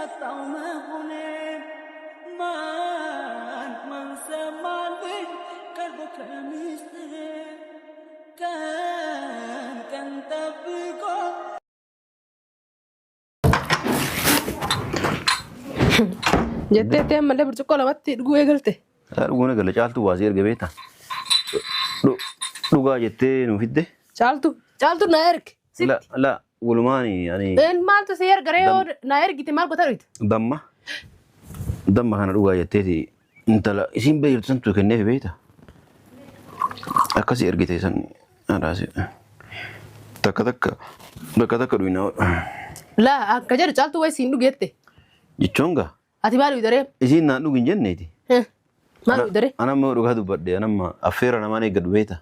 ያጣው መሆኔ ማን ማን ሰማልኝ ቀርቦ ከሚስጥሬ ቀን ቀን ጠብቆ Jettee itti ammallee burcuqqoo lamatti dhuguu eegalte. Dhuguun eegale caaltuu waasii erga beektaa. Dhugaa jettee nu fidde. Caaltu caaltu na erge. La la walumaan ani Een maaltu si erga ree yoo na ergite maal goota dhuyte? Damma damma kana dhugaa jetteeti intala isiin beektu santu kenneef beekta. Akkasii ergite san raase. Takka takka takka takka dhuyna. Laa akka jedhu caaltu wayi siin dhugi jette. Jechuun gaa Ati maal dhuyda ree? Isiin naan dhugi hin jenneeti. Maal dhuyda ree? Anamma dhugaa dubbadhe anamma affeera namaan eeggadhu beekta.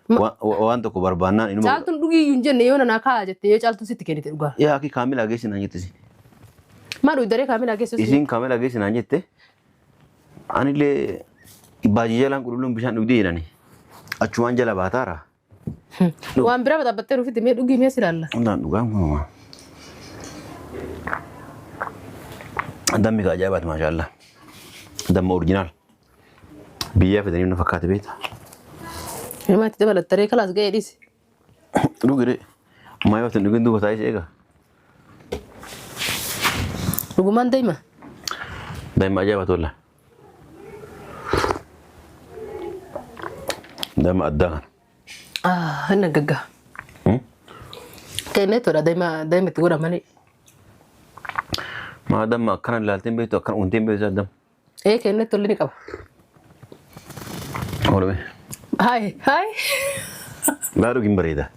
Waan tokko barbaannaan inuma. Caaltuun dhugii iyyuu hin jenne yoo nanaa kaa'a jette yoo caaltuun sitti kennite dhugaa. Yaa akki kaamilaa geessi naan jette isin. Maal dhuyda ree kaamilaa geessu? Isiin kaamilaa geessi naan jette. Anillee baajii jalaan qulqulluun bishaan dhugdee jedhani. Achumaan jala baataara. Waan biraa baxabbattee nuuf itti mee dhugii mee si ilaalla. Hundaan dhugaa kunuma. Dammi ka ajaa'ibaati maashaallah. Damma original. Biyyaa fidanii na fakkaate beekta. Himaa itti dabalattaree kalaas ga'ee dhiisi. Dhugire. Maa yoo hin dhugin duuba taa'ee si eega. Dhugumaan daa'ima. Daa'ima ajaa'ibaati wallah. Daa'ima addaa kana. Ah, inni gaggaa. Kennee tola daa'ima daa'ima itti godha malee. Maa damma akkana ilaaltee hin beektu akkana untee hin beektu damma. Ee kennee tolli ni qaba. Oolame. Hayi hayi. Laa dhugin bareeda.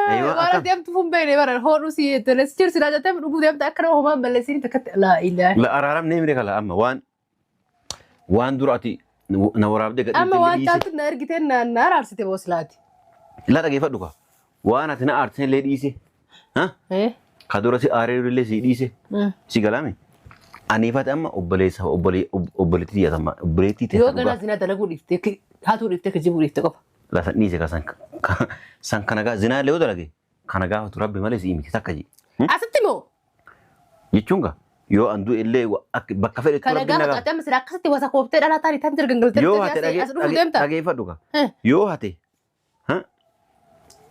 Aywa, Waan akkam. ati hamtu fun beekne bara hodhuu si jettee si jirsi laa jettee dhuguu deemte akka nama homaan balleessiin takkatti laa ilaa. La araaramnee mire kala amma waan waan dura ati na waraabdee gadhiifte Amma waan illee dhiise. caaltu na ergitee na na araarsite booslaati. Laa dhageeffadhu kaa. Waan ati na aartee illee dhiise. Ha? Eh? Ka dura si aaree illee si dhiise. Si galaame. Aniifati amma obboleessa obboleettii tiyya obboleettii Yoo teessa ganaa dhugaa. zinaa dalaguu dhiifte hatuu dhiifte kijibuu dhiifte qofa. La san dhiise ka san san kana gaa zinaa illee yoo dalage kana gaafatu rabbi malee si miti takka ji. Asitti moo Jechuun gaa yoo an du'e illee bakka fedhettu kana rabbi na gaafa gaafata. ati amma sila akkasitti wasa kooftee dhalaa taanii tan dirgangaltee Yoo hate as dhufuu deemta. dhageeffadhu gaa. Eh. Yoo hate ha?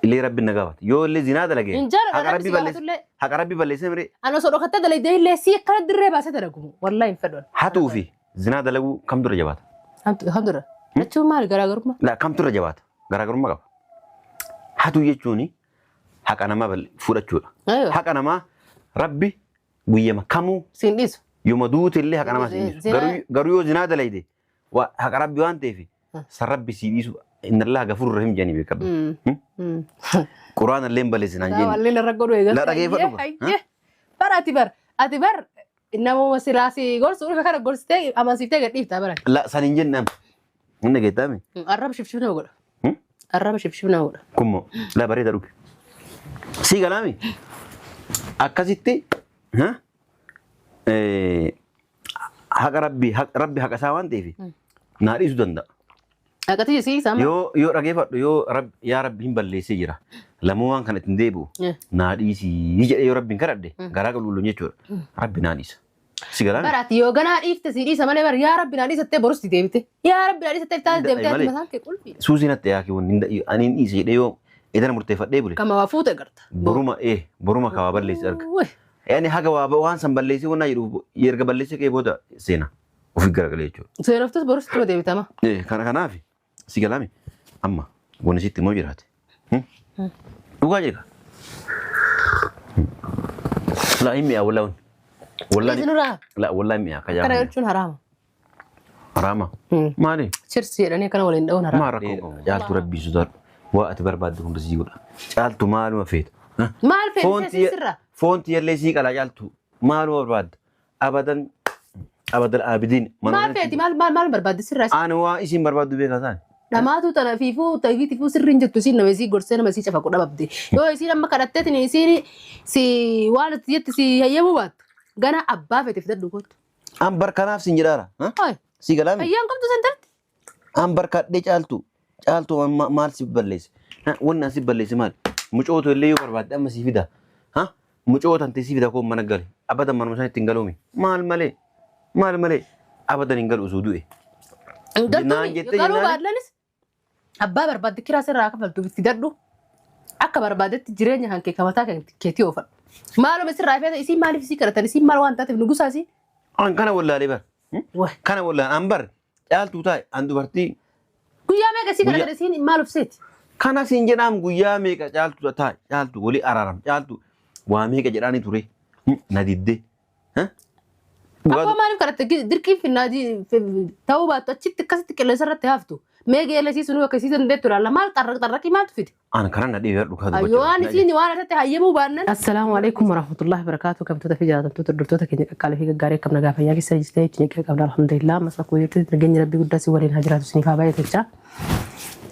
Illee rabbi na gaafata. Yoo illee zinaa dalage Hin jaalladha haqa rabbi rabbi si balleesse gaafatullee. haqa rabbi balleesse miree Ani osoo dhokattee dalagdee illee si akkana dirree baasee dalagu wallahi hin fedhu. Hatuu fi zinaa dalaguu kamtu irra jabaata? Alhamdulillah. Jechuun maali garaagarummaa? La kamtu irra jabaata? Garaagarummaa qaba. Hatuu jechuun haqa namaa fudhachuudha. Aywa. Haqa namaa rabbi guyyama kamuu Siin dhiisu. yooma duute illee haqa namaa siin dhiisu. Garuu yoo zinaa dalayde haqa rabbi waan ta'eef san rabbi sii dhiisu inna allaha gafuurur rahiim jedhanii beekadhu. Quraana illee hin balleessinaan jenni. Wallee irra godhu eegalte. La dhageeffadhu ba. Hayyee. Bar ati bar ati bar namuma silaa si gorsu dhufe kana gorsitee amansiiftee gad dhiifta bara. La san hin jenne amma. Inni geettaame. Arraba shifshif nama godha. Arraba shifshif nama godha. Kummoo la bareeda dhuge. Sii galaami. Akkasitti ha? Haqa rabbi rabbi haqa isaa waan ta'eef naa dhiisuu danda'a. Haqati sii isaa Yoo yoo dhageeffadhu yoo yaa rabbi hin balleessee jira. Lamuu waan kana ittiin deebi'u naa dhiisii jedhee yoo rabbiin kadhadhe garaa qulqulluun jechuudha. Rabbi naa dhiisa. Si galaami. Bara ati yoo ganaa dhiifte sii dhiisa malee bara yaa rabbi naa dhiisattee borus si deebite. Yaa rabbi naa dhiisattee iftaan Hin deebite ati malee. mataan kee qulfiidha. Suusiin hatte yaa kiwwan ani hin dhiise jedhee yoo edana murteeffadhee bule. Kama waa fuute garta. Boruma boruma ka waa balleesse arga. Uwe. Yaani haga waa waan san balleessee waan jedhu erga balleessee ka'ee booda seena ofi garagalee jechuudha. Seenoftus borus ittuma deebitama. Kana kanaaf si galaami amma wanni sitti immoo jiraate. Dhugaa jedha. La hin mi'a wallaan. Wallaan. Isinirraa La wallaan mi'a akka kana jaamu. jechuun haraama. Haraama. Maali? Chirsi jedhanii akkana waliin dha'uun haraama. Maa rakkoo qabu? Caaltu rabbii sodaadhu. Waa ati barbaadde hunda sii godha. Caaltu maaluma feeta? Maal feeti sirraa? Foon tiyyallee sii qalaa caaltu. Maaluma barbaadda? Abadan abadal abidiin. Maal feeti maal maal maal barbaadde sirraa? Ani waa isiin barbaaddu beekaa taane. Dhamaatu tana fiifuu tafiitifuu sirri hin jettu isiin nama isii gorsee nama isii cafaqu dhababde. Yoo isiin amma kadhatteetiin isiin si waan itti jetti si hayyamuu baattu gana abbaa feete fidadhu kottu. An bar kanaaf siin jedhaara. Hayi. Si galaami? Fayyaan qabdu san tarti. An bar kadhee caaltu. Caaltu maal si balleesse? Wanni an si balleesse maal? Mucootu illee yoo barbaadde amma si fida. Mucoo tante si fida koo mana gale. Abadan manuma sana ittiin galuumi. Maal malee? Maal malee? Abadan hin galu osoo du'e. Hin Naan galtuumi. jettee Galuu jennaani? baadlanis abbaa barbaadde kiraa sirraa kafaltu itti dadhu. Akka barbaadetti jireenya kan kee kamataa kan keetii oofadhu. Maaluma sirraa feeta isiin maaliif isii kadhatan isiin maal waan taateef nugusaa isiin. An kana wallaalee bar. Wah. Kana wallaan an bar caaltuu taa'e an dubartii Guyyaa meeqa isii Guyyaa- kadhatan isiin maal obseeti? Kana siin jedhaam guyyaa meeqa caaltu taa'e caaltu walii araaram caaltu waa meeqa jedhaanii ture na didde. Abbaa maaliif kadhatte dirqiin finnaa ta'uu baattu achitti akkasitti qilleensa irratti haftu. Mee geellesii sunuu akka isii dandeettu ilaalla maal xarraqii maaltu fide? An kana na dhibee dhugaa Ayyoo waan isiin waan irratti hayyamuu baannan. Assalaamu alaikum warahmatullahi wabarakatuh. Kamtoota fi jaallatamtoota hordoftoota keenya qaqqaalii fi gaggaarii akkam nagaa fayyaa keessa jirtan jechuun egaa qabna alhamdulillah. Ammas akkuma jirtu nageenya rabbii guddaa si waliin haa jiraatu isiniif haa baay'atu jecha.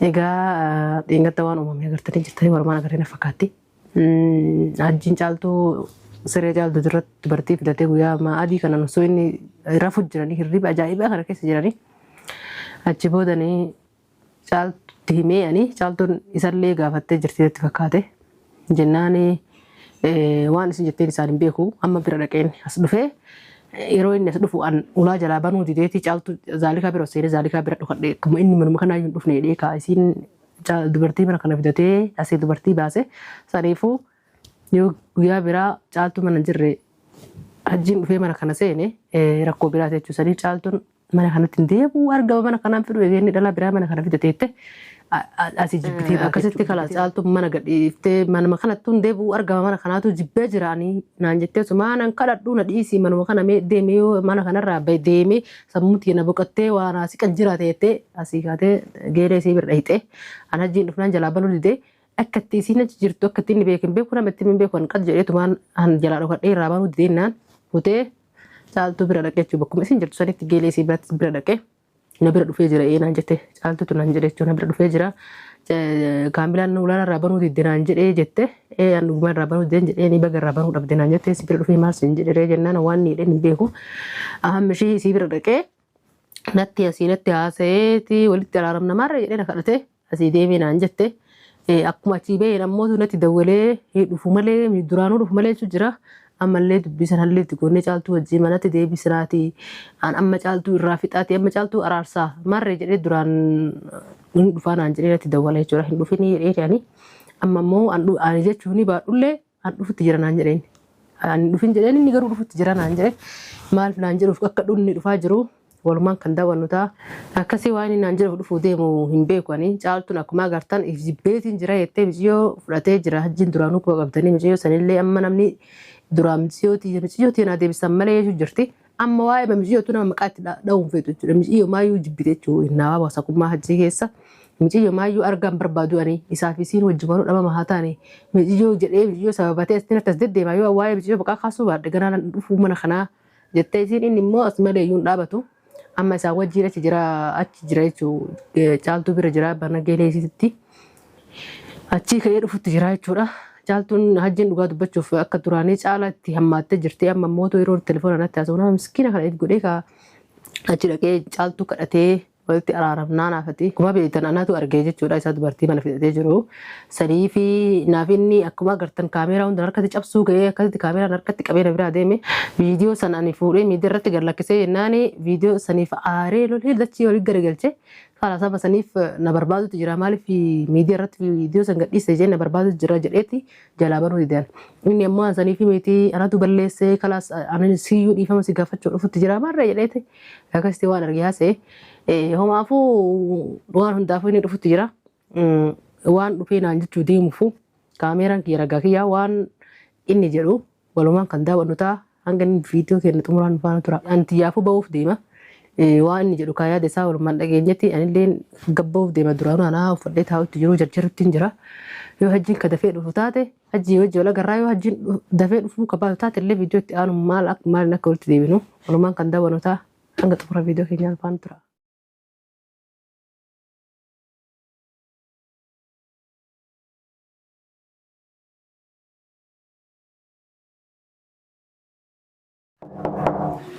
Egaa dheengadda waan uumame agartanii jirtanii walumaan agarree na fakkaatti. Hajjiin caaltuu siree caaltuu irratti dubartii fidatee guyyaa ammaa adii kanan osoo inni rafu jiranii hirriba ajaa'ibaa kana keessa jiranii achi boodanii caaltutti himee ani caaltuun isallee gaafattee jirti natti fakkaate jennaan waan isin jetteen isaan hin beeku amma bira dhaqeen as dhufee yeroo inni as dhufu an ulaa jalaa banuu dideetii caaltuu zaalikaa bira seenee zaalikaa bira dhokadhe akkuma inni manuma kanaa hin dhufne jedhee kaa isiin dubartii mana kana fidatee asii dubartii baase saniifuu yoo guyyaa biraa caaltuu mana hin jirre hajjiin dhufee mana kana seene rakkoo biraati jechuudha. Saniif caaltuun mana kanatti hin deebi'u argama mana kanaan fidhu eegeenni dhalaa biraa mana kana fidateette asii jibbitee akkasitti kala caaltuun mana gadhiiftee manuma kanattuu hin deebi'u argama mana kanaatu jibbee jiraanii naan jettee sumaa nan kadhadhu na dhiisii manuma kana mee deemee yoo mana kanarraa deemee sammuu tiyya na boqottee waan asii kan jiraate jettee asii kaatee geeree isii bira dhayxee an hajjiin dhufnaan jalaa banuu didee akka itti isiin achi jirtu akka itti inni beeku hin beeku nama itti hin beeku an qad jedheetumaan an jalaa dhokadhee irraa banuu didee futee caaltuu bira dhaqee jechuudha bakkuma isin jirtu sanitti geelee isii biratti bira dhaqee na bira dhufee jira ee naan jette caaltuutu naan jedhe jechuudha na bira dhufee jira kaamilaan ulaan irraa banuu didde naan jedhee jette ee an dhugumaan irraa banuu dideen jedhee ni baga irraa banuu dhabde naan jette si bira dhufee maal siin jedhe ree jennaan waan ni jedheen hin beeku ahammi ishii isii bira dhaqee natti asii natti haasa'eeti walitti araaramna maarra jedhee na kadhate asii deemee naan jette akkuma achii baheen ammoo natti dawwalee dhufu malee duraanuu dhufu malee jechuun jira ammallee dubbii sanallee itti goonee caaltuu wajjin manatti deebisnaati an amma caaltuu irraa fixaati amma caaltuu araarsaa marree jedhee duraan hin dhufaa naan jedhee natti dawwala jechuudha hin dhufinii jedhee ani amma immoo ani jechuun baadhullee an dhufutti jira naan jedheen ani dhufin jedheen inni garuu dhufutti jira naan jedhe maaliif naan jedhuuf akka dhunni dhufaa jiru walumaan kan daawwannu ta'a. Akkasii waan inni naan jedhuuf dhufuu deemu hin beeku ani caaltuun akkuma agartan jibbeetiin jira jettee miciyyoo fudhatee jira hajjiin duraanuu quba qabdanii miciyyoo sanillee amma namni duraan miciyyootii naa deebisan malee jechuu jirti. Amma waa'ee miciyyootu nama maqaa itti dha'uun feetu jechuudha. Miciyyoo maayyuu jibbite jechuudha naawaa wasakummaa hajjii keessa. Miciyyoo maayyuu argaan barbaadu ani isaaf isiin wajjumanuu dhabama haa taane miciyyoo jedhee miciyyoo sababatee asitti natti as deddeema yoo waa'ee miciyyoo maqaa kaasuu baadhe ganaa dhufuu mana kanaa jettee isiin inni immoo as malee iyyuu hin dhaabatu. Amma isaan wajjin achi jira achi jira jechuun caaltuu bira jira bana geelee isiitti. Achii ka'ee dhufutti jira jechuudha. Caaltuun hajjiin dhugaa dubbachuuf akka duraanii caalaa itti hammaattee jirti. Amma immoo yeroo telefoona natti haasa'u nama miskiina kana itti godhee kaa achi dhaqee caaltuu kadhatee walitti araaramnaa naafati. Akkuma beektan anatu argee jechuudha isaa dubartii mana fidatee jiru. Sanii fi naaf inni akkuma agartan kaameeraa hunda harkatti cabsuu ga'ee akkasitti kaameeraan harkatti qabee na biraa deeme. Viidiyoo sana ani fuudhee miidiyaa irratti gad lakkisee jennaan viidiyoo saniif aaree lolee dachii olii garagalche. Karaa saba saniif na barbaadutu jira maaliif miidiyaa irratti viidiyoo san gadhiiste jee na barbaadutu jira jedheeti jalaa banuu didan. Inni ammoo an saniif miti anatu balleessee kalaas ani siyyuu dhiifama si gaafachuu dhufutti jira maarree jedheeti akkasitti waan arge haasa'e. Homaafuu waan hundaafuu inni dhufutti jira. Waan dhufee naan jechuu deemuufu kaameeraan kiyya ragaa kiyyaa waan inni jedhu walumaan kan daawwannu ta'a hanga inni viidiyoo keenya xumuraan faana tura. Anti yaafuu ba'uuf deema. Waan inni jedhu kaa yaada isaa walumaan dhageenyetti anillee gabba'uuf deema duraanuu anaa uffadhee taa'utti jiru jarjarutti hin jira. Yoo hajjiin ka dafee dhufu taate hajjii wajji wal agarraa yoo hajjiin dafee dhufuu qabaatu taate illee viidiyoo itti aanu maal akka maaliin akka walitti deebinu walumaan kan daawwannu ta'a hanga xumura viidiyoo keenyaan faana tura.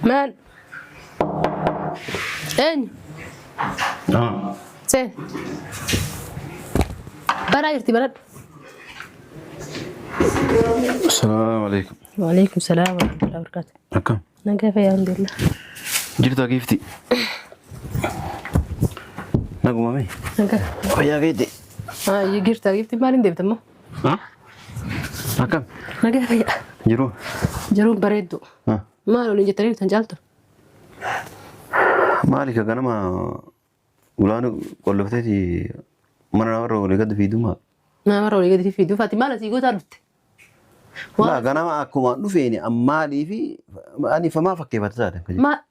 Maal? Eenyu? Seen. Banaa jirti banadhu. Salaamu alaikum. Waalaikum salaam wa rahmatullahi wa barakatuh. Akkam? Nagaa fayyaa alhamdulillah. Jirtaa giifti? Naguma mee? Nagaa. Fayyaa keetti? Girtaa giifti maaliin deemta immoo? Akkam? Nagaa fayyaa. Jiruu? Jiruun bareeddu. Maal waliin jettanii dhuftan caaltu? Maali ka ganama ulaan qollofteeti mana namarra olii gadi fiiduu maa? Namarra olii gadi fiiduu faati maal asii gootaa dhufte? Laa ganama akkuma dhufeeni maalii fi ani famaa fakkeeffata taate.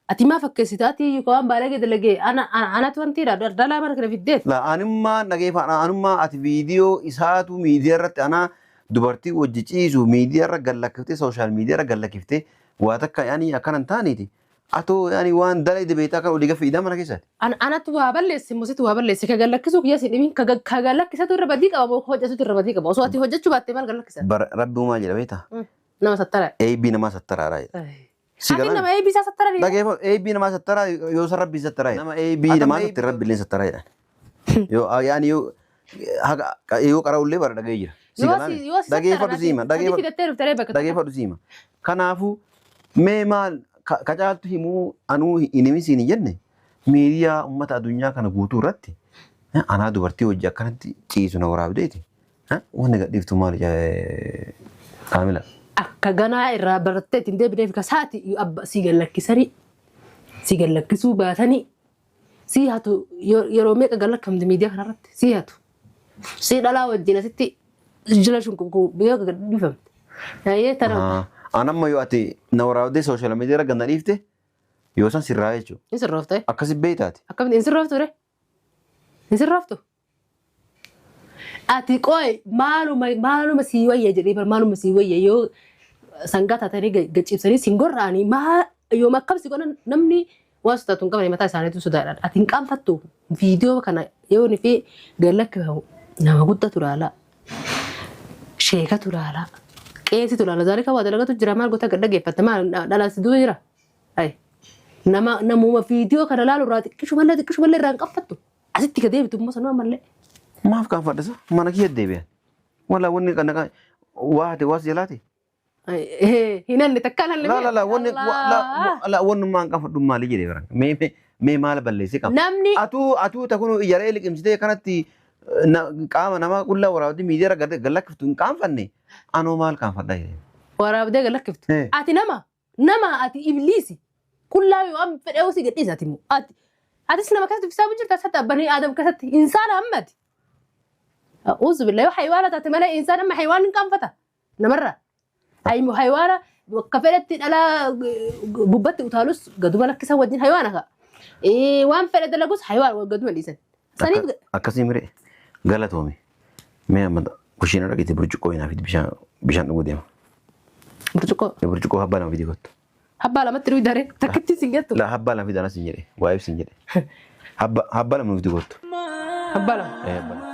Ati maa fakkeessita ati waan baalagee dalagee anatu wantiidha dhalaa mana kana fiddeet. Laa anummaa dhageeffadha anummaa ati viidiyoo isaatu miidiyaa irratti anaa dubartii wajji ciisu miidiyaa irra gallakkiftee sooshaal miidiyaa irra gallakkiftee waa takka yaani akkana hin taaneeti. Atoo yaani waan dalagde beektaa kan olii gadi fiidaa mana keessatti. Anatu waa balleesse musitu waa balleesse ka gallakkisuu kiyya si dhibiin ka gallakkisatu irra badii qaba moo hojjetutu irra badii qaba osoo ati hojjechuu baatte maal gallakkisa? Rabbi uumaa jedha beektaa? Nama sattara. Eebbii namaa sattaraadha jedha. Ati nama eebbii isaa sattara. Dhageeffadhu eebbii namaa sattaraa yoo san rabbii sattaraa jedha. Nama eebbii namaa sattara rabbi illee sattaraa jedha. Yoo yaani yoo yoo qara'ullee bara dhaga'ee jira. Dhageeffadhu siima dhageeffadhu siima. Kanaafuu mee maal ka caaltu himuu anuu hin himin hin jenne miidiyaa uummata addunyaa kana guutuu irratti anaa dubartii hojii akkanatti ciisu na waraabdeeti. Wanni gadhiiftu maal kaamila. Akka ganaa irraa barattee ittiin deebineef kasaati si gallakkisanii si gallakkisuu baatanii si hatu yeroo meeqa gallakkamte miidiyaa kanarratti si hatu si dhalaa wajjin asitti jila shunkunkuu biyya gadhiifamte. Anamma yoo ati na waraabdee sooshaal miidiyaa irra ganna dhiifte yoo san sirraa jechuudha. Hin sirroofte. Akkasi beektaati. Akkamitti hin sirrooftu re? Hin sirrooftu? Ati qoy maaluma maaluma sii wayya jedhee bar maaluma sii wayya yoo sangaa taatanii gaccibsanii siin gorra'anii maa yoom akkam si godhan namni waan sodaatu hin qabne mataa isaaniitu sodaadha. Ati hin qaanfattu viidiyoo kana yoo ni fi gallakkifamu nama guddatu ilaala. Sheekatu ilaala. Qeesitu ilaala. Zaalika waa dalagatu jira maal goota gad dhaggeeffatte maal dhalaas duuba jira. Nama namuma viidiyoo kana ilaalu irraa xiqqishu mallee xiqqishu mallee irraa hin qaanfattu. Asitti ka deebitu immoo sanuma mallee. Maaf qaanfadhasa mana kiyya deebi'an. Walaa wanni kana waate waas jalaati. Hin anne takka lalle. La la la wanni la wanni maan qaanfadhu maali jedhee baran. Mee mee maal balleessee qaba. Namni Atuu atuu takunu ijaree liqimsitee kanatti qaama namaa qullaa waraabdee miidiyaa irra gallakkiftu hin qaanfanne anoo maal qaanfadha jedhee. Waraabdee gallakkiftu. Ati nama nama ati ibliisi qullaa waan fedhee si gadhiisa ati immoo ati atis nama keessatti dubbisaa jirta asatti abbanii aadam keessatti insaana hammati. A'uuzu billahi yoo haywaana taate malee insaan amma haywaan hin qaanfata namarra. Haywaana bakka fedhetti dhalaa gubbatti utaalus gaduma lakkisan wajjin haywaana ka'a. Waan fedhe dalagus haywaana gaduma dhiisan. Saniif akkasii miree galatoome mee amma kushiina dhaqite burcuqqoo hinaa fidi bishaan dhuguu deema. Burcuqqoo. Burcuqqoo habbaa lama fidi kottu. Habbaa lamatti dhuguu daree takkitti sin gettu. La habbaa lama fidi anas hin jedhe waa ibsi hin jedhe. Habbaa lama fidi kottu. Habbaa lama. Habbaa lama.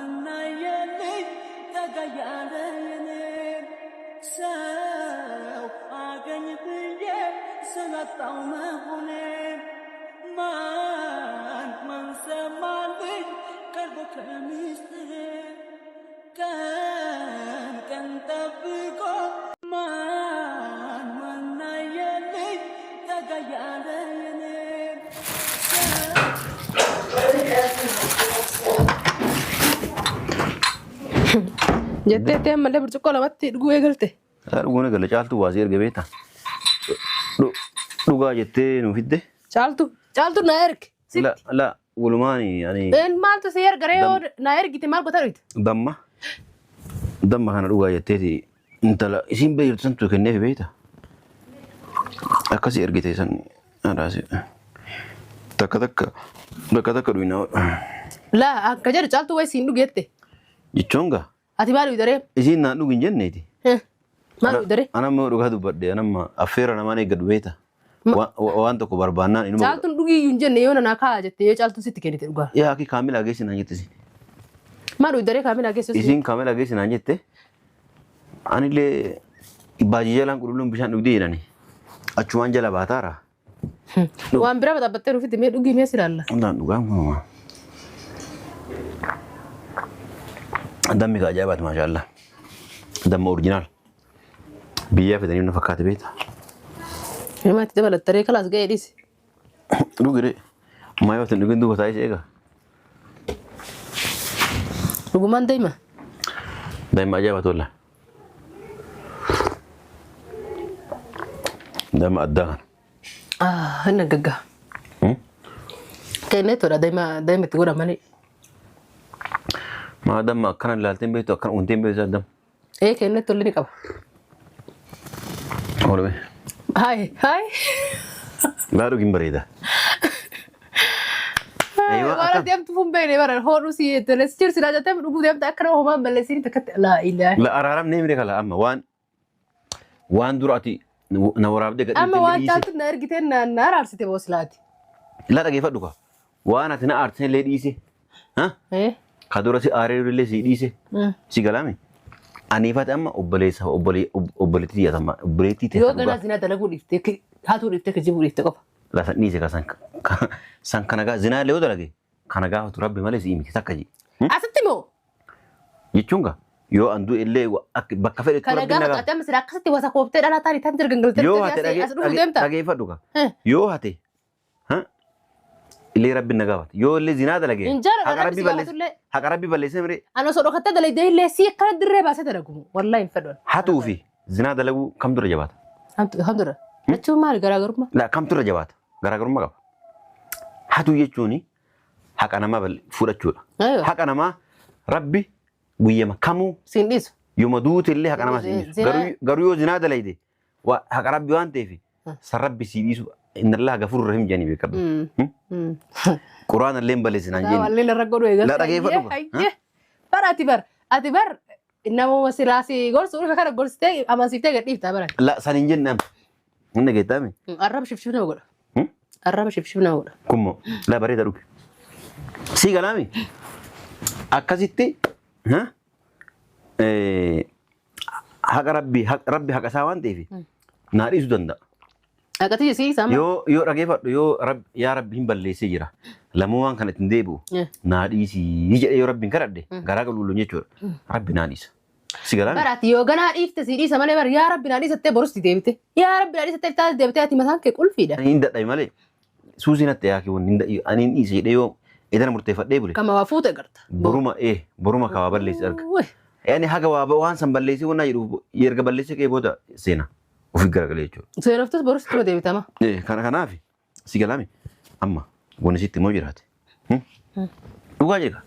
Jettee itti ammallee burcuqqoo lamatti dhuguu eegalte. Dhuguun eegale caaltuu waasii erga beektaa. Dhugaa jettee nu fidde. Caaltu caaltu na erge. La la walumaan ani. Maaltu si erga ree yoo na ergite maal goota dhuyte? Damma. Damma kana dhugaa jetteeti intala isiin beektu santu kenneef beekta. Akkasii ergite san raasi. Takka takka takka takka dhuyna. La akka jedhu caaltuu wayi siin dhugi jette. Jechuun gaa. Ati maal dhuyda ree? Isiin naan dhugi hin jenneeti. Maal dhuyda ree? Anamma dhugaa dubbadhe anamma affeera namaan eeggadhu beekta. Waan tokko barbaannaan inuma. Caaltuun dhugii iyyuu hin jenne yoo nanaa kaa'a jette yoo caaltuun sitti kennite dhugaa. Yaa akki kaamilaa geessi naan jette isin. Maal dhuyda ree kaamilaa geessu? Isiin kaamilaa geessi naan jette. Anillee baajii jalaan qulqulluun bishaan dhugdee jedhani. Achumaan jala baataara. Waan biraa dhaabbattee nuuf mee dhugii mee si ilaalla. Hundaan dhugaa kunumaa. Dammi ka ajaa'ibaati maashaallah. Damma originaal. Biyyaa fidanii na fakkaate beektaa? Ilma itti dabalattaree kalaas ga'ee dhiisi. Dhugire. Maa yoo dhugin duuba taa'ee si eega. Dhugumaan daa'ima. Daa'ima ajaa'iba tola. Daa'ima addaa kana. Ah, inni gaggaa. Kennee tola daa'ima daa'ima itti godhan malee. Maa damma akkana ilaaltee hin beektu akkana untee hin beektu damma. Ee kennee tolli ni qaba. Oolme. Hayi hayi. Laa dhugin bareeda. Eeyyuu Waan akkam. ati amtu fun beekne bara hodhu si jettee si jirsi laa jettee dhuguu deemte akka nama homaan balleessiin takkatti laa ilaa. La araaramnee mire kala amma waan waan dura ati na waraabdee gadhiifte Amma waan illee caaltu na ergitee na na araarsite booslaati. dhiise. La dhageeffadhu ka. Waan ati na aartee illee dhiise. Ha? Eh. Ka dura si aaree illee si dhiise. Si galaame. Aniifate amma obboleessa obboleettii tiyya obboleettii Yoo teessa ganaa dhugaa. zinaa dalaguu dhiifte hatuu dhiifte kijibuu dhiifte qofa. La san dhiise ka san san kana gaa zinaa illee yoo dalage kana gaafatu rabbi malee si miti takka ji. Asitti moo Jechuun ka yoo an du'e illee bakka fedhetti kana rabbi na gaafa gaafata. ati amma sila akkasitti wasa kooftee dhalaa taanii tan jirgan Yoo hate galtee as dhufuu deemta. dhageeffadhu ka. Eh. Yoo hate illee rabbi na gaafata. Yoo illee zinaa dalage Hin jaalladha haqa rabbi rabbi si balleesse gaafatullee. haqa rabbi balleesse mire Ani osoo dhokattee dalagdee illee si akkana dirree baasee dalagu wallahi hin fedhan. hatuu fi zinaa dalaguu kam dura jabaata? Alhamdulillah. Jechuun maali garaagarummaa? La kam dura jabaata? Garaagarummaa qaba. Hatuu jechuun haqa namaa fudhachuudha. Aywa. Haqa namaa rabbi guyyama kamuu Siin dhiisu. yooma duute illee haqa namaa si dhiisu. Garuu yoo zinaa dalayde haqa rabbi waan ta'eef san rabbi si dhiisu inna allaha gafuurur rahiim jedhanii beekadhu. Quraana illee hin balleessinaan jenni. Wallee narra godhu eegalte. La dhageeffadhu ba. Bara ati bar ati bar namuma silaa si gorsu dhufe kana gorsitee amansiiftee gad dhiiftaa bara. La san hin jenne amma. Inni geettaame. Arraba shifshif nama godha. Arraba shifshif nama godha. Kummoo la bareeda dhuge. Si galaami akkasitti haqa rabbi rabbi haqa isaa waan ta'eef naa dhiisuu danda'a. Haqati si isaa Yoo yoo dhageeffadhu yoo yaa rabbi hin balleessee jira. Lamuu waan kana ittiin deebi'u naa dhiisii jedhee yoo rabbiin kadhadhe garaa qulqulluun jechuudha. Rabbi naa dhiisa. Si galaami? Bara ati yoo ganaa dhiifte si dhiisa malee bara yaa rabbi naa dhiisattee borus deebite. Yaa rabbi naa dhiisattee taate deebite ati mataan kee qulfiidha. Ani hin dadhabe malee suusii natti yaaki wanni ani hin dhiise jedhee yoo edana murteeffadhee bule. Kama waa fuute garta. Boruma boruma ka waa balleesse arga. Yaani haga waa waan san balleessee waan jedhuuf erga balleessee ka'ee booda seena ofi garagalee jechuudha. Seenoftus borus tuma deebitama. Kana kanaaf si galaami amma wanni sitti immoo jiraate. Dhugaa jedha.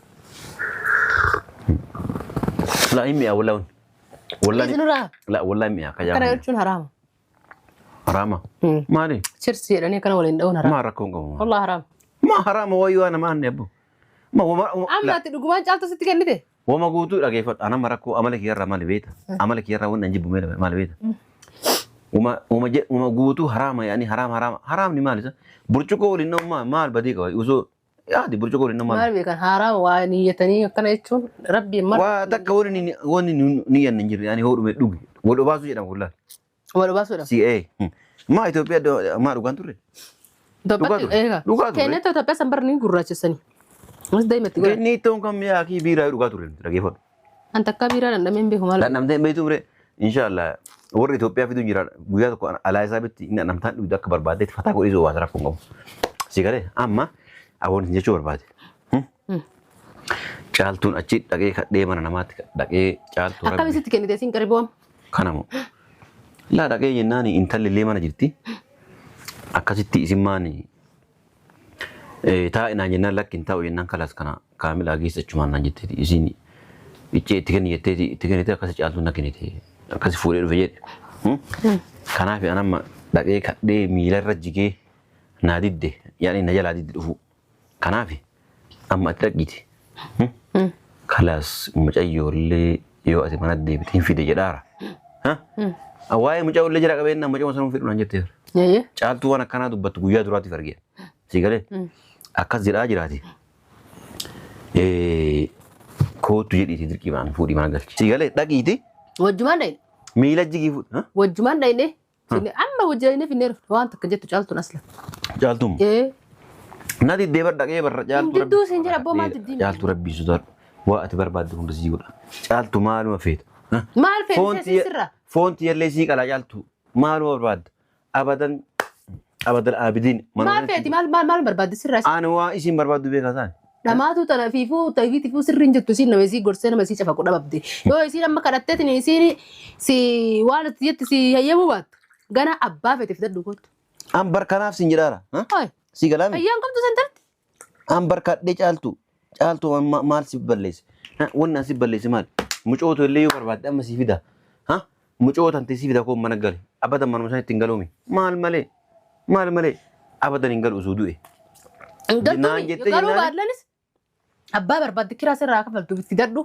La hin mi'a wallaan. Wallaan. Isinirraa La wallaan mi'a kana kajaa'amu. jechuun haraama. Haraama. Maali? Chirsi jedhanii akkana waliin dha'uun haraama. Maa rakkoon qabu? Wallah haraama. Maa haraama wayyuu waan namaa hanne abbo. Ma wama Amma ati dhugumaan caaltu sitti kennite. wama guutuu dhageeffadhu. Anama rakkoo amala kiyyarraa maali beekta? Amala kiyyarraa wanni an jibbu maali beekta? Uma uma uma guutuu haraama yaani haraama haraama haraamni maali isa? Burcuqqoo waliin dha'uun maal maal badii qaba? Osoo yaadi burcuqqoo waliin dha'uun maal? Maal beekan haraama waa niyyatanii akkana jechuun rabbiin mara Waa takka wani wani niyyan hin jirre yaani hoodhume dhugi. Wal obaasuu jedhama kullaa. wal obaasuudha. Si ee. Maa Itoophiyaa maa dhugaan turre? Itoophiyaatti Dhugaa ture. eega. Dhugaa ture. Keenyatti Itoophiyaa san bara ni gurraachessanii. Mas daa'imatti godhan. Inni ittoon kan mi'aa fi biiraa dhugaa ture dhageeffadhu. An takka biiraa dhandhamee hin beeku maal. Dhandhamtee hin beektu ture. Inshaallah warri Itoophiyaa fiduun jira guyyaa tokko alaa isaa bitti inni dhandhamtaan dhugdu akka barbaaddeetti fataa godhee waa rakkoo hin qabu. Si galee amma awwaanni jechuu barbaade. Caaltuun achi dhaqee kadhee mana namaatti dhaqee caaltuu Akkam isitti kennite siin qariboom. Kanamo. Laa dhaqee jennaan intalli illee mana jirti. Akkasitti isin maani taa'e naan jennaan lakki hin taa'u jennaan kalaas kana kaamilaa geessa achumaan naan jetteeti isin iccee itti kenni jetteeti itti kennite akkasi caaltuun na kennite akkasi fuudhee dhufe jedhe. Kanaaf an amma dhaqee kadhee miilarra jigee naa didde yaani na jalaa didde dhufuu. Kanaaf amma ati dhaqiiti. Kalaas mucayyoollee yoo ati mana deebite hin fide jedhaara. Waa'ee mucayyoollee jira qabeenyaa mucayyoo sana hin fidhu naan jetteera. Caaltuu waan akkanaa dubbattu guyyaa duraatiif argee. Si galee akkas jedhaa jiraati. Kootu jedhiiti dirqii ba'an fuudhii mana galchi. Si galee dhaqiiti Wajjumaan dhayne. miila jigii fuudhi. Wajjumaan dhayne. Amma wajjin dhayne finneera waan takka jettu caaltuun asla. Caaltuun. Na diddee bar dhaqee barra caaltuu Didduu siin jedha abboo maal diddiin? Caaltuu rabbii sodaadhu. Waa ati barbaadde hunda sii godha. Caaltu maaluma feeta. Maal feete sirra? Foon tiyyallee sii qalaa caaltu. Maaluma barbaadda? Abadan abadan abidiin. Maal feeti maal maal maal barbaadde sirraa isin? Ani waa isin barbaaddu beekaa isaan. Dhamaatu tana fiifuu tafiitifuu sirri hin jirtu isiin nama isii gorsee nama isii cafaqu dhababde. Yoo isiin amma kadhatteetiin isiin si waan itti jetti si hayyamuu baattu gana abbaa feete fidadhu kottu. An bar kanaaf sin jedhaara. Hayi. Si galaami? Hayyaan qabdu san tarti. An bar kadhee caaltu. Caaltu maal si balleesse? Wanni an si balleesse maal? Mucootu illee yoo barbaadde amma si fida. Mucoo tante si fida koo mana gale. Abadan manuma sana ittiin galuumi. Maal malee? Maal malee? Abadan hin galu osoo du'e. Naan jettee Garuu jennaan. baadlanis abbaa barbaadde kiraa sirraa kafaltu fidadhu.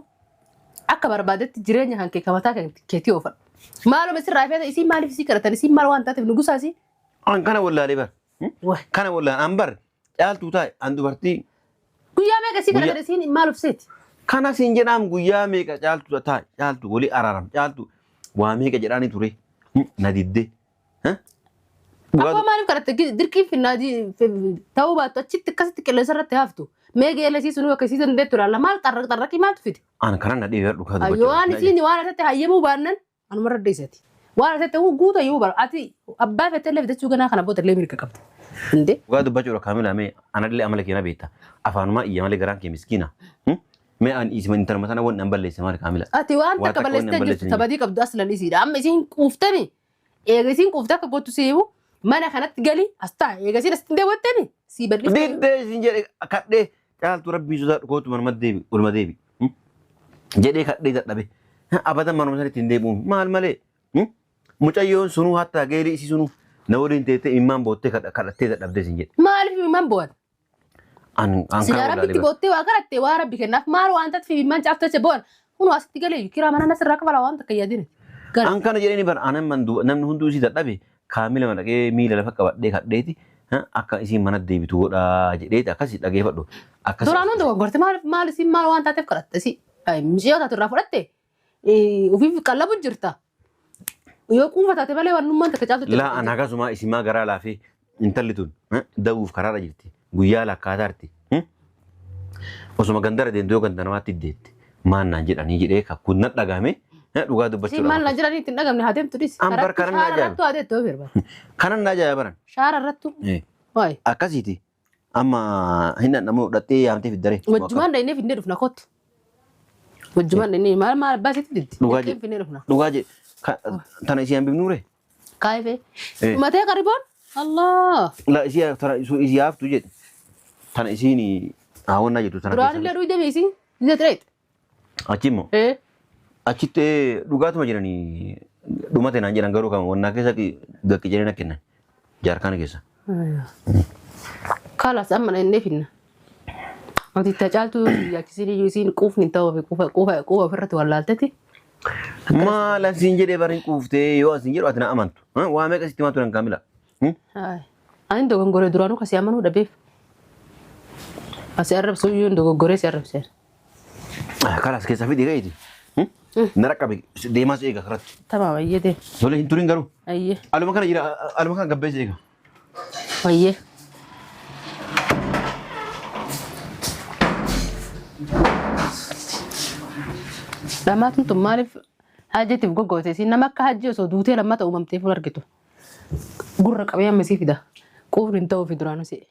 Akka barbaadetti jireenya kan kee kamataa kan keetii oofadhu. Maaluma sirraa feeta isiin maaliif isii kadhatan isiin maal waan taateef nugusaa isii? An kana wallaalee bar. Wah. Kana wallaan an bar caaltuu taa'e an dubartii Guyyaa meeqa isii kadhatan isiin maal obseeti? Kana siin jedhaam guyyaa meeqa caaltu taa'e caaltu walii araaram caaltu waa meeqa jedhaanii ture na diddee. Abbaa maaliif kadhatte dirqiin finnaa ta'uu baattu achitti akkasitti qilleensa irratti haftu. Mee geelesii sunuu akka isii dandeettu ilaalla maal xarraq xarraqii maaltu fide? An kana na dhibee dhugaa Yoo waan isiin waan asatti hayyamuu baannan anuma irra deessati. Waan asatti guuta yoo bara ati abbaa fettee illee fidachuu ganaa kana booda illee mirga qabda. Indee Dhugaa dubbachuudha kaamilaa mee anallee amala kee na beekta. Afaanumaa iyya malee garaan kee miskiina. Mee an isima intaluma sana wanni an balleesse maali kaamila? Ati waan Waa takka takka wanni an balleessitee jirtu balleesse tabadii qabdu aslan isiidha. Amma isiin quuftami. Eega isiin quufte akka gootu si himu mana kanatti gali as taa'e. Eega isiin asitti deewwattemi si bal'ifte. Diddee isin jedhe kadhee caaltu rabbii sodaadhu kootu manuma deebi olma deebi. Jedhee kadhee dadhabe. Abadan manuma sanitti hin deebi'u. Maal malee? Mucayyoon sunuu hattaa geerii isii sunuu na waliin teettee imimmaan boottee kadhattee dadhabdee isin jedhe. Maaliif imimmaan bo'an? An an Silaa kana rabbitti wallaalee bara. boottee waa kadhatte waa rabbi kennaaf maal waan taate imimmaan caaftache bo'an. Kunoo asitti galee kiraa mana nasirraa kafala waan takka yaadine. Gara. An kana jedhanii bara anan man duuba namni hunduu isii dadhabe kaamila mana dhaqee miila lafa qabadhee kadheeti akka isiin mana deebitu godhaa jedheeti akkasi dhageeffadhu. Akkasi. Duraan hunda goggorte maal maal isiin maal waan taateef kadhatte si. Miciyoo taate irraa fudhatte ofiif qallabu jirta. Yoo quufa taate malee wannummaan takka caaltu Laa an akkasuma isimaa garaa laafee intalli tun dawuuf karaarra jirti. Guyyaa lakkaataarti. Osuma gandara deemtu yoo ganda namaatti deette maal naan jedhanii jedhee kakkuun nan dhagahame dhugaa Isiin dubbachuudha. maal naan jedhanii ittiin dhagamne haa deemtu dhis. An bar kanan Shaara ajaa'iba. irrattu haa deemtu yoo barbaadde. Kanan na ajaa'iba baran. Shaara irrattu. Waay. Akkasiiti. Amma hin dhandhamu dhattee yaamtee fiddaree. Wajjumaan dhaynee finnee dhufna kottu. Wajjumaan dhaynee maal maal abbaa isiitti diddi. Dhugaa Dhaynee jedhe. finnee dhufna. Dhugaa jedhe. Tana isii hambifnuure? Kaayifee. Eh. Matee qariboon. Allah. La isii tana isii haaftu jedhe. Tana isiin haawwannaa jettu tana Duraan illee dhuyde beesi. Illee tireet. Achi immoo Eh. achitti dhugaatuma jiranii dhumate naan jedhan garuu kan wannaa keessa gaqqi jedhee na kennan jaarkaana keessa. Kalas amma dhaynee finna. Ati itti caaltuu yaachisiin iyyuu isiin quufni hin ta'uu fi quufa quufa quufa ofirratti wallaaltetti. Maal asiin jedhee bariin quuftee yoo asiin jedhu ati na amantu. Waa meeqa sitti himaa turan kaamila? Ani dogoggoree duraanuu kasii amanuu dhabeef. Asi arrabsuu iyyuu dogoggoree si arrabseera. Kalas keessa fidii ga'iiti. Na raqqabe deemaas eega karatti. Tamaam ayyee deem. Tole hin turin garuu. Ayyee. Aluma kana jira aluma kana gabbeessa eega. Ayyee. Dhammaatuun tun maaliif hajjatiif goggoote isiin nama akka hajji osoo duutee lammata uumamtee fuula argitu. Gurra qabee amma isii fida. Quufni hin ta'uufi duraanuu si'e.